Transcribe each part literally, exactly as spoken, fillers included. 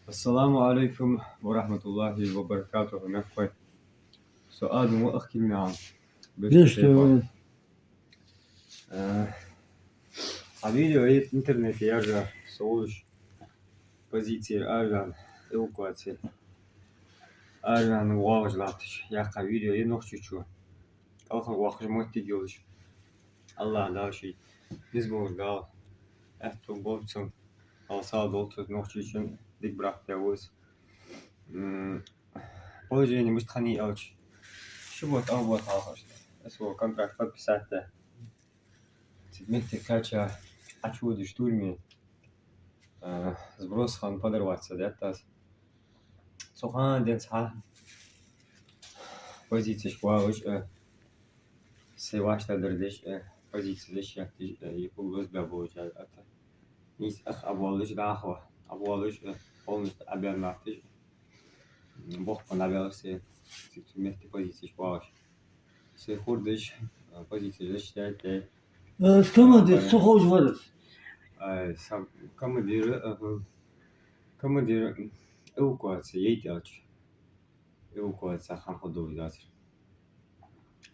Ассаламу алейкум ва рахматуллахи ва баракатуху, мехкой. Со Адам ва Ахким Миан. Беш Беш тепа. Э, А видео е интернете яржа соуш позиция арган эвакуация. Арган валж латыш. Яха видео е нохчучу. Алха вахж мотти гёлыш. Аллах дал ши. Биз болж дал. Эхту болцун. Алса долцун нохчучун. Дик брак явыз. М, Положение мышт хани алч. Шибот, а вот алхаш. Эсо контракт подписать да. Цигмехте кача, а чего штурме. Э, Сброс хан подорваться, да, тас. Цохан ден ца. Позиция шквалыш, э, севашта дырдыш, э, позиция дыш, яктыш, э, и пулгоз бля получает. Низ ах обвалыш дахва. Обвалыш, э, полностью обернатыш. Бог понравился, цик-цик вместе позиции шквалыш. Се хурдыш, э, позиция защищает, э, Э, С командир, Понятно. Сухой Жварец. э, сам командир, э, командир, м, эвакуация, едет алч. Эвакуация хан ходовый датыр.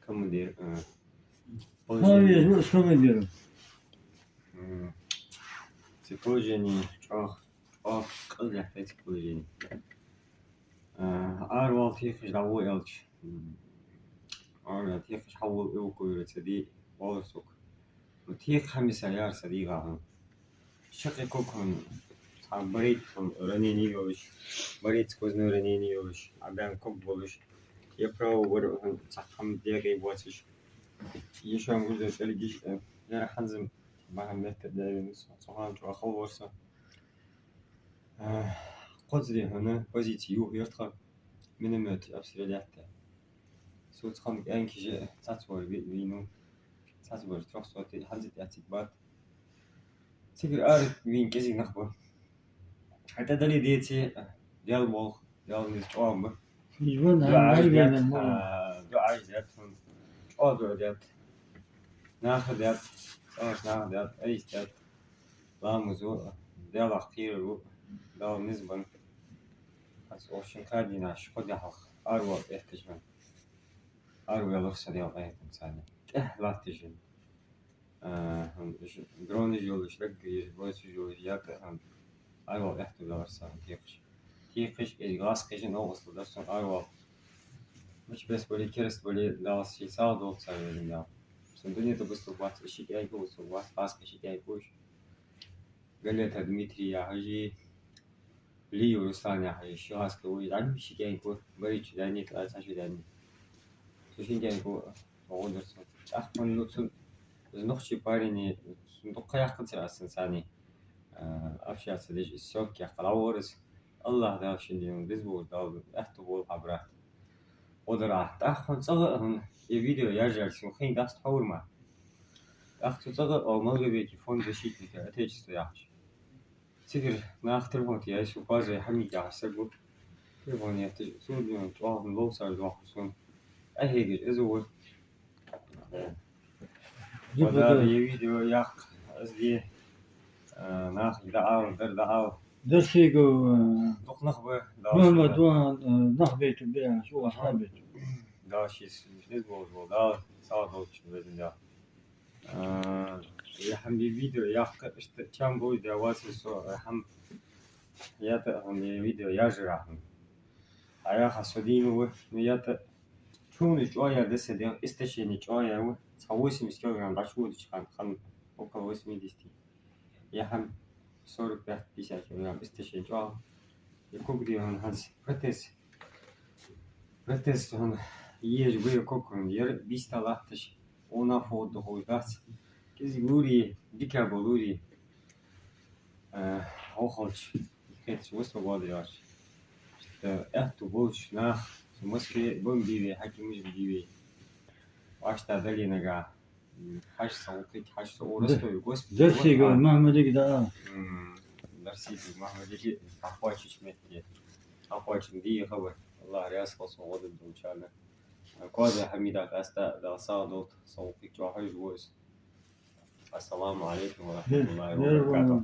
Командир, э, Хан положение, везу с командиром. м, цик положение, чох, чох, кылля цик положение. Э, Арвал тихыш да во элч. М, Арвал тихыш хавул эвакуируется ди, волосук. Ну, тих хамиса ярса ди гахан. Шакы кокон, а, борец, он, ранение ёлыш, борец козной ранение ёлыш, а бян кок болыш. Я право говорю, он, цахам дегай бочыш. Ещё он уже эльгиш, э, я ханзым, бахам метр дявин, цохан чуахал ворса. Э, Козри, он, позицию юртха, миномет обстрелять. Суцхан энкиже цацвор ви-, вину, цацвор трёхсот, ханзит яцик бат. Цигир ар вин кезик нах бу. Хата дали дети, дел бол, дел низ чуам бу. Ижван Дуа ай ждет, бен а, дуа ждет, он. Чуа дуа ждет. Нах ждет, саш нах ждет, ай ждет. Ламузу, дел ахиру, дел низбан. Ас ошин кардинаш, ходя хах, арвал эхтежман. Арвал охса дел эхтежман. Э, латыжин. Э, хан, ш-, дроны жолыш, леггиз, бойсы жолыш, ята, хан, айвал, эхту галарса, текыш. Текыш, эз глаз кыжын, оғыслы, дарсын, айвал. Мыч бес боли, керест боли, далас ши сал, дол сал, верин дал. Сон дунета бысту бац, ши кяйку, бысту бац, пас ши кяйку. Галета Дмитрий, я, хажи, Лию Руслан, я, хажи, ши ласка, уй, дани, ши кяйку, бори чудани, тла, са чудани. Сушин кяйку, оғыдырсын. Ах, он, ну, сон, знохчи парень, сон, духха яхкын сырасын сани. Э, общаться, деш, сёк, я, калаворис. Аллах дал шиндин, биз бол, дал, эхту бол, хабрат. Одыр ахт. Ах, он, цаға, он, и видео, я, жаль, сон, хин даст хаурма. Ах, цу цаға, о, Малгобеки, фонд защитника Отечества, яхш. Цигир, нах телефон, я, шу, пазы, хамид, яхш, сагу. Телефон, я, ты, судьон, чуалын, лол, сар, дуаху, сон. Ахегер, эзу, вот. Вода, я видео, як, азди, э, нах, да ал, дар, да ал. Дерсиго, Духнах бы, да, Мама, да. Дуан, нах бету, бе, шу, ха бету. Да, ши, ши, не был, был, да, сал, был, что, да. Э, я хам би видео, я, что, чем будет, я вас, что, я хам, я-то, он, я видео, я же рахам. А я хасудин, вы, ну, я-то, чуны, что я, десять, истощение, что я, вы, со восемьдесят килограмм, да, что, хан, хан, около восьмидесяти. Я хам сорок пять-пятьдесят килограмм истощение чуал. И кук ди он ханс протез. Протез он еш бе кук он ер биста лахтыш. Она фото хой дац. Кизи лури, дика лури. Э, охолч. Хетч высо воды яш. Эхту болч нах. Москве бомбиве, хакимыш биве. Ашта долинага. Хаш са укит, хаш са оростой, господи. Дерсиго, Махмадик, да. М, Дарсиги, Махмадиги, Ахвачич метте. Ахвачин ди хабар. Аллах ряс холсон, одын дучана. Квази Хамида каста, да, сал долт, са укит, чуахай жугойс. Ассаламу алейкум ва рахматуллахи ва баракатух.